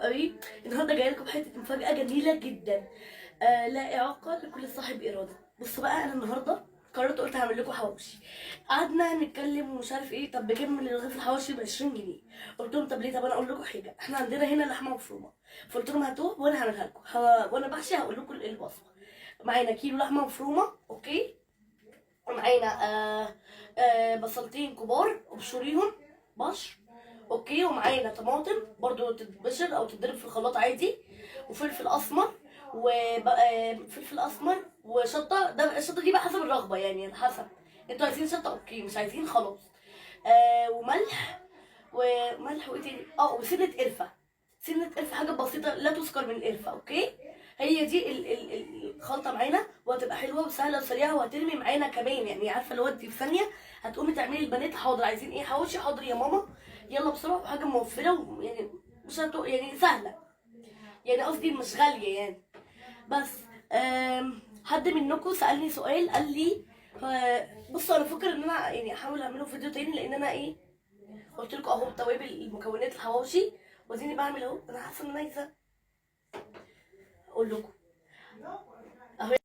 قوي. النهارده جاية لكم حتة مفاجاة جميلة جدا. لا اعاقه لكل صاحب اراده. بصوا بقى، انا النهارده قررت، قلت هعمل لكم حواوشي. قعدنا نتكلم ومش عارف ايه، طب بكام رغيف الحواوشي؟ ب 20 جنيه. قلت لهم طب ليه؟ طب انا اقول لكم حاجه، احنا عندنا هنا لحمه مفرومه. فقلت لهم هاتوه وانا هعملها لكم، وانا بحشي هقول لكم الوصفة. معانا كيلو لحمه مفرومه، okay، ومعانا بصلتين كبار ابشريهم بشر، okay، ومعانا طماطم برضو تتبشر او تتضرب في الخلاط عادي، وفلفل اسمر، وفلفل اسمر وشطه. ده الشطه دي بقى حسب الرغبة، يعني على حسب انتوا عايزين شطه okay، مش عايزين خلاص. وملح، وملح، وايه تاني؟ وسنة قرفه، سنة قرفه، حاجة بسيطة لا تذكر من القرفه، okay. هي دي الخلطة معانا، وهتبقى حلوة وسهلة وسريعة، وهترمي معانا كمان. يعني عارفه لو انت في ثانية هتقومي تعملي البنات حاضر عايزين ايه؟ حواوشي، حاضر يا ماما، يلا بسرعه. وحاجه موفره، ويعني مش يعني سهله، يعني قصدي مش غالية يعني. بس حد منكم سالني سؤال، قال لي بصوا انا فاكر ان انا يعني احاول اعمله فيديو تاني، لان انا ايه قلت لكم اهو توابل المكونات الحواوشي، واديني بعمل اهو. انا حاسه ان انا عايزه اقول لكم اهو.